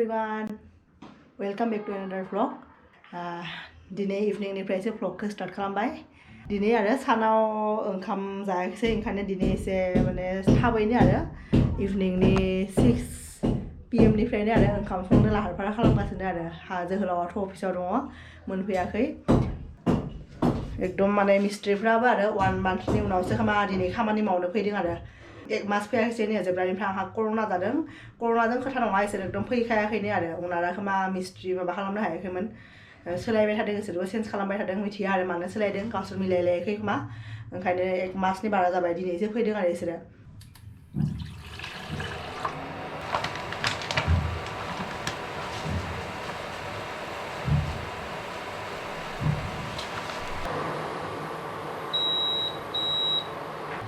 everyone, welcome back to another vlog. दिनै इभिनिंनिफ्रायसो vlogखौ start खालामबाय. दिनै आरो सानाव ओंखाम जायाखैसै ओंखायनो दिनै एसे माने थाबैनो आरो इभिनिंनि 6 PM निफ्रायनो आरो ओंखाम संनो लाहार फाहार खालामगासिनो आरो जोहोलावाथ' अफिसाव दङ मोनफैयाखै. एकदम माने मिस्ट्रिफ्राबो आरो 1 monthनि उनावसो दिनै खामानि मावनो फैदों आरो 1 मास फैयाखैसै नै जेब्लानिफ्राय आंहा कर'ना जादों. कर'नाजों खोथा नङा इसोर एकदम फैखायाखैनो आरो उनारा मिस्ट्रि माबा खालामनो हायाखैमोन. सोलायबाय थादों इसोरबो चेन्ज खालामबाय थादों मिथिया आरो मानो सोलायदों गावसोर मिलायलायाखै खोमा ओंखायनो 1 मासनि बारा जाबाय दिनैसो फैदों आरो इसोरो.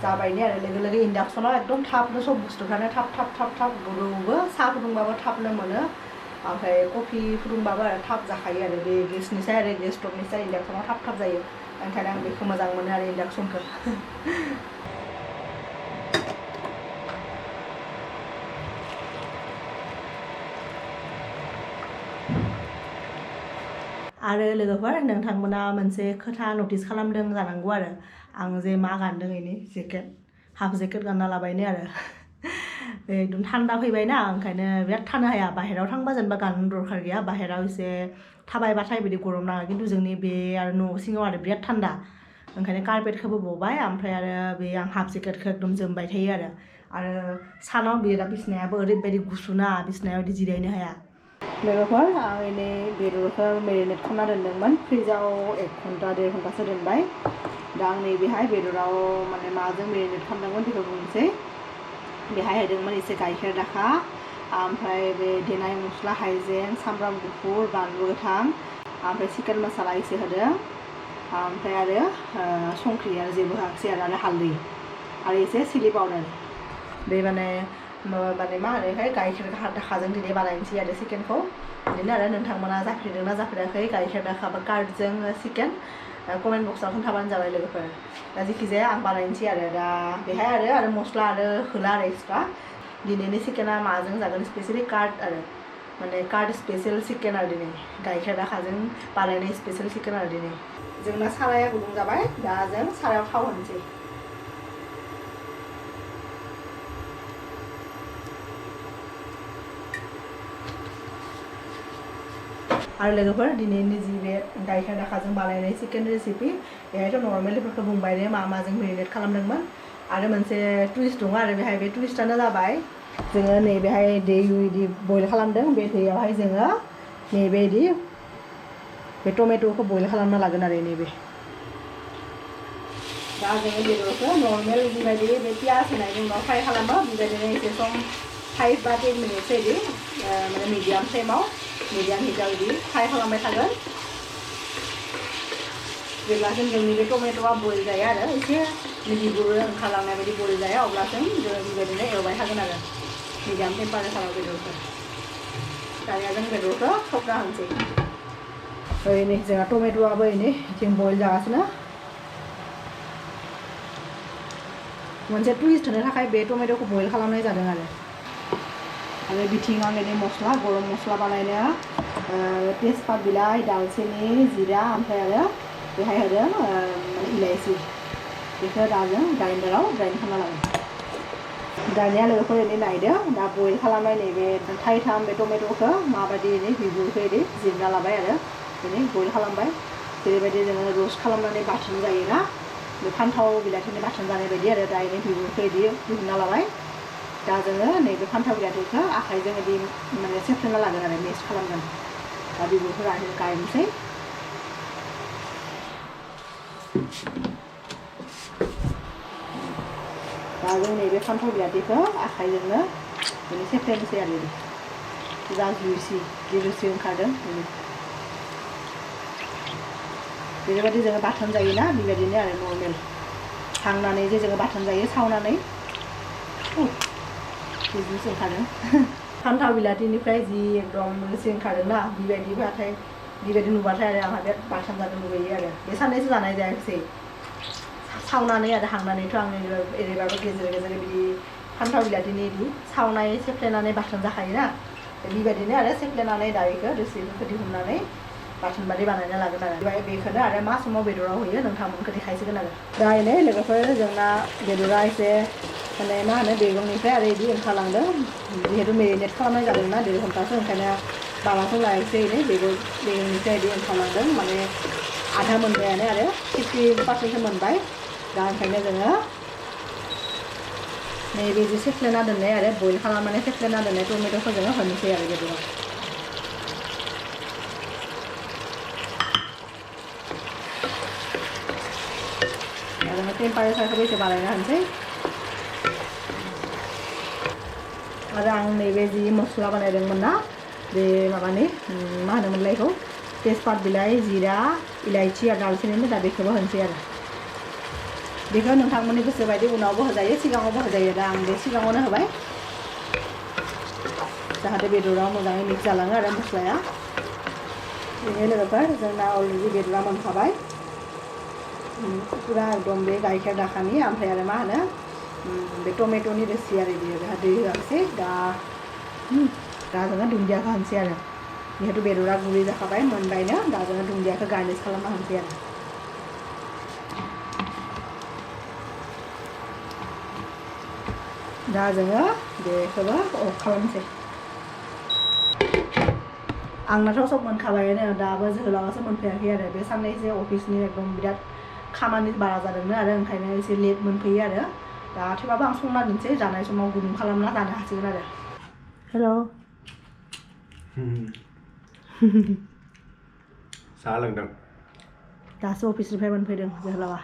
जाबायनि आरो लोगो लोगो इन्डाक्सनाव एकदम थाबनो सब बुस्थुफ्रानो थाब गुदुंबो साहा फुदुंबाबो थाबनो मोनो ओमफ्राय कफि फुदुंबाबो आरो थाब जाखायो आरो बे गेसनिसाय आरो गेस स्टभनिसाय इन्डाक्सनाव थाब जायो ओंखायनो आं बेखौ मोजां मोनो आरो इन्डाक्सनखौ. आरो लोगोफोर नोंथांमोना मोनसे खोथा नटिस खालामदों जानांगौ आरो आं जे मा गानदों इनि जेकेट हाफ जेकेट गानना लाबायनो आरो एकदम थान्दा फैबायना ओंखायनो बिराद थानो हाया बाहेरायाव थांबा जेनेबा गाननो दरखार गैया बाहेरायाव एसे थाबायबाथाय बिदि गरम नाङा खिन्थु जोंनि बे आरो न' सिङाव आरो बिराद थान्दा ओंखायनो कारपेटखौबो बबाय ओमफ्राय आरो बे आं हाफ जेकेटखौ एकदम जोमबाय थायो आरो सानाव बिराद बिसनायाबो ओरैबायदि गुसुना बिसनायाव बिदि जिरायनो हाया. लोगोफोर आं एनै बेदरखौ मेरिनेट खालामना दोनदोंमोन फ्रिजाव 1 घन्टा 1.5 घन्टासो दोनबाय. दा आं नैबेहाय बेदराव माने माजों मेरिनेट खालामदोंमोन बेखौ बुंनोसै. बेहाय होदोंमोन एसे गाइखेर दाखा ओमफ्राय बे देनाय मस्ला हाइजें सामब्राम गुफुर बानलु गोथां ओमफ्राय चिकेन मसाला एसे होदों ओमफ्राय आरो संख्रि आरो जेबो होआखिसै आरो हालदै आरो एसे चिलि पाउडार बे माने मा होनोहाय गाइखेर दाखाजों दिनै बानायनोसै आरो चिकेनखौ बिदिनो आरो नोंथांमोना जाफेरदोंना जाफेराखै गाइखेर दाखा बा कार्डजों चिकेन कमेन्ट बक्सआव खोन्थाबानो जाबाय लोगोफोर. दा जेखिजाया आं बानायनोसै आरो दा बेहाय आरो मस्ला आरो होला आरो एक्सट्रा दिनैनि चिकेना माजों जागोन स्पेसियेलि कार्ड आरो माने कार्ड स्पेसियेल चिकेन आरो दिनै गाइखेर दाखाजों बानायनाय स्पेसियेल चिकेन आरो दिनै. जोंना साराया गुदुं जाबाय दा जों सारायाव थाव होनोसै. आरो लोगोफोर दिनैनि जि बे गाइखेर दाखाजों बानायनाय चिकेन रेसिपि बेहायथ' नर्मेलिफोरखौ बुंबाय दे माजों मेरिनेट खालामदोंमोन आरो मोनसे टुइस्ट दङ आरो बेहाय बे टुइस्टानो जाबाय जोङो नैबेहाय दै बिदि बयल खालामदों बे दैयावहाय जोङो नैबेदि बे टमेट'खौ बयल खालामना लागोन आरो नैबे दा जोङो बेदरखौ नर्मेल जिबायदि बे पियाज होनायनि उनाव फ्राय खालामो बेबायदिनो एसे सम 5 बा 10 मिनिटसो बिदि माने मिडियाम फ्लेमाव मिडियाम हिटाव बिदि फ्राय खालामबाय थागोन जेब्लासिम जोंनि बे टमेट'आ बयल जाया आरो एसे बिगुर ओंखारलांनाय बायदि बयल जाया अब्लासिम जोङो बेबायदिनो एवबाय थागोन आरो मिडियाम टेम्पारेचाराव बेदरखौ. दानिया जों बेदरखौ खोबना होनोसै. ओरैनो जोंहा टमेट'आबो ओरैनो बिथिं बयल जागासिनो मोनसे टुइस्ट होनो थाखाय बे टमेट'खौ बयल खालामनाय जादों आरो बिथिं आं ओरैनो मस्ला गरम मस्ला बानायनो तेजपात बिलाइ दालचिनि जिरा ओमफ्राय आरो बेहाय होदों माने इलाइचि बेखौ दा जों ग्राइन्डाराव ग्राइन्ड खालामना लागोन. दानिया लोगोफोर ओरैनो नायदो दा बयल खालामनाय नैबे थाइथाम बे टमेट'खौ माबायदि बिगुरखौ बिदि जिरना लाबाय आरो बिदिनो बयल खालामबाय जेरैबायदि जोङो रस्ट खालामनानै बाथोन जायोना बे फान्थाव बिलाथिनि बाथोन जानाय बायदि आरो दा बिदिनो बिगुरखौ बिदि दिहुनना लाबाय. दा जोङो नैबे फान्थाव बिलाथिखौ आखाइजों बिदि माने सेफ्लेना लागोन आरो मिक्स खालामगोन. दा बिगुरखौ गायनोसै. दा जों नैबे फान्थाव बिलाथिखौ आखाइजोंनो बिदिनो सेफ्लेनोसै आरो जा जुइसि ओंखारदों बेबायदि जोङो बाथोन जायोना बेबायदिनो आरो नर्मेल हांनानै जे जोङो बाथोन जायो सावनानै जुइस ओंखारदों. फान्थाव बिलाथिनिफ्राय जि एकदम रोसि ओंखारदोंना बेबायदि नुबाथाय आरो आंहा बिराद बाथोन जानो लुबैयो आरो बे साननैसो जानाय जायाखिसै सावनानै आरो हांनानैथ' आं एरैबाबो गेजेर गेजेर बिदि फान्थाव बिलाथिनि बिदि सावनाय सेफ्लेनानै बाथोन जाखायोना बेबायदिनो आरो सेफ्लेनानै दा बेखौ रोसिखौ दिहुननानै बाथोन बादि बानायना लागोन आरो बेखौनो आरो मा समाव बेदराव होयो नोंथांमोनखौ देखायसिगोन आरो दा नै लोगोफोर जोंना बेदरा एसे माने मा होनो बेगंनिफ्राय आरो बिदि ओंखारलांदों जिहेतु मेरिनेट खालामनाय जादोंना 1.5 घन्टासो ओंखायनो माबाखौ लायसै नै बेगंनिफ्राय बिदि ओंखारलांदों माने आधा मोनबायानो आरो 50% मोनबाय दा ओंखायनो जोङो नैबे जे सेफ्लेना दोननाय आरो बयल खालामनानै सेफ्लेना दोननाय टमेट'खौ जोङो होनोसै आरो बेदराव जोङो टेम्पारेचारखौबो एसे बानायना होनोसै आरो आं नैबे जि मस्ला बानायदोंमोन ना बे माबानि मा होनोमोनलाय बेखौ तेजपात बिलाइ जिरा इलाइचि आरो दालचिनि दा बेखौबो होनोसै आरो बेखौ नोंथांमोननि गोसो बायदि उनावबो होजायो सिगाङावबो होजायो दा आं बे सिगाङावनो होबाय जाहाथे बेदराव मोजाङै मिक्स जालाङो आरो मस्लाया बेनि लोगोफोर जोंना अलरेडि बेदरा मोनखाबाय पुरा एकदम बे गाइखेर दाखानि ओमफ्राय आरो मा होनो बे टमेट'नि रोसि आरो बियो बेहा दै होआखैसै दा जोङो दुन्दियाखौ होनोसै आरो जिहेतु बेदरा गुरै जाखाबाय मोनबायनो दा जोङो दुन्दियाखौ गार्निश खालामना होनोसै आरो दा जोङो बेखौबो अफ खालामसै आंनाथ' सब मोनखाबायानो दाबो जोहोलावासो मोनफैयाखै आरो बे साननैसो अफिसनि एकदम बिराद खामानि बारा जादोंनो आरो ओंखायनो एसे लेट मोनफैयो आरो दा थेवबाबो आं संना दोनसै जानाय समाव गुदुं खालामना जानो हासिगोन आरो हेल' साहा लोंदों दासो अफिसनिफ्राय मोनफैदों जोहोलावा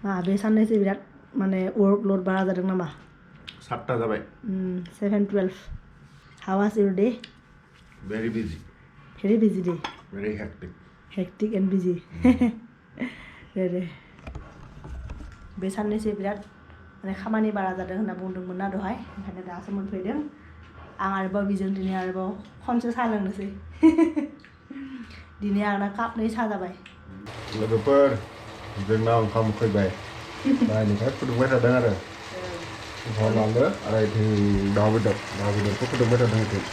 मा बे साननैसो बिराद माने वर्कल'ड बारा जादों नामा 7टा जाबाय 7-12 How was your day? Very busy day very hectic and busy बे साननैसो बिराद माने खामानि बारा जादों होनना बुंदोंमोन ना दहाय ओंखायनो दासो मोनफैदों आं आरोबाव बिजों दिनै आरोबाव खनसे साहा लोंनोसै दिनै आंना 2 काप साहा जाबाय लोगोफोर जोंना ओंखाम फैबाय नायनिफ्राय फुदुंबाय थादों आरो ओंखाम लांदो आरो इथिं दाउ बेदरखौ फुदुंबाय थादों इथिं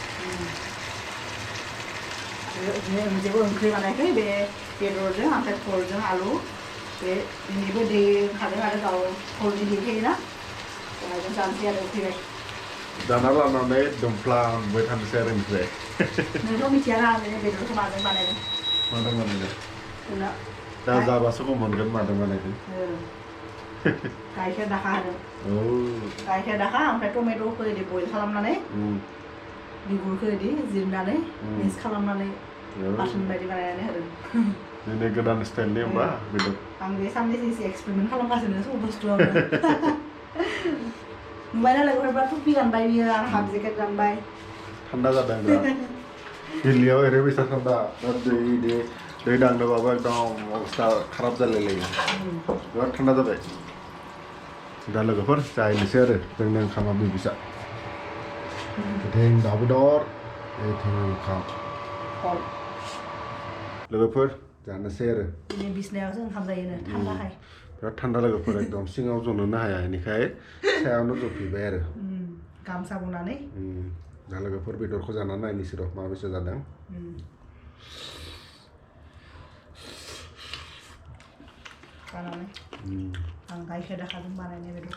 जेबो ओंख्रि बानायाखै बे बेदरजों ओमफ्राय फलजों आलु बे बेनिबो दै ओंखारदों आरो दाउ फलनि दै थायोना जों जानोसै आरो फैबाय जाना लानानै दुमफ्लांबाय थानोसै आरो ओमफ्राय नोंथ' मिथियाना आं बेदरखौ माजों बानायदों दा जाबासो मोनगोन मादों बानायदों गाइखेर दाखा होदों गाइखेर दाखा ओमफ्राय टमेट'खौ इदि बयल खालामनानै बिगुरखौ इदि जिरनानै मिक्स खालामनानै बाथोन बायदि बानायनानै होदों दिनै गोदान स्टाइलनि होमबा बेदर आं बे साननैसो एसे एक्सपेरिमेन्ट खालामगासिनो सब बुस्थुआवनो नुबायना लोगोफोरा टुपि गानबाय बियो आं हाफ जेकेट गानबाय थान्दा जादों दा दिल्लीयाव ओरैबायसा थान्दा दै दांनोबाबो एकदम अबस्था खाराब जालायलायो बिराद थान्दा जाबाय दा लोगोफोर जाहैनोसै आरो जोंनि ओंखामा बिबिसा इथिं दाउ बेदर इथिं ओंखाम लोगोफोर जानोसै आरो दिनै बिसनायावसो ओंखाम जायोनो थान्दाखाय बिराद थान्दा लोगोफोर एकदम सिङाव जनोनो हाया बेनिखाय सायावनो जफैबाय आरो गामसा बनानै दा लोगोफोर बेदरखौ जानानै नायनोसै र' माबायसा जादों जानानै आं गाइखेर दाखाजों बानायनाय बेदर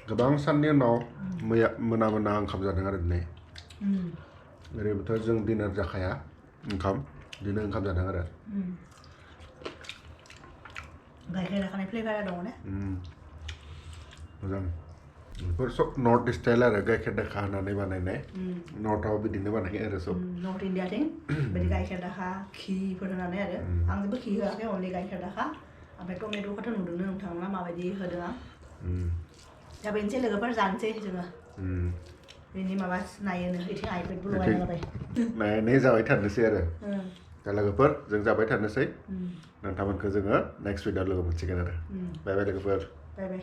गोबां साननि उनाव मैया मोना ओंखाम जादों आरो दिनै ओरैबोथ' जों डिनार जाखाया ओंखाम दिनै ओंखाम जादों आरो गाइखेर दाखानि फ्लेभारा दङ ने मोजां बेफोर सब नर्थ स्टाइल आरो गाइखेर दाखा होनानै बानायनाय नर्थआव बिदिनो बानायो आरो सब नर्थ इन्डियाथिं बिदि गाइखेर दाखा घिफोर होनानै आरो आं जेबो घि होआखै अनलि गाइखेर दाखा ओमफ्राय टमेट'खौथ' नुदोंनो नोंथांमोना माबायदि होदों आं दा बेनोसै लोगोफोर जानोसै जोङो बेनि माबा नायोनो इथिं आइपेडबो लगायना लाबाय नायनानै जाबाय थानोसै आरो दा लोगोफोर जों जाबाय थानोसै नोंथांमोनखौ जोङो नेक्स्ट भिडिअ लोगो मोनसिगोन आरो बाय बाय लोगोफोर बाय बाय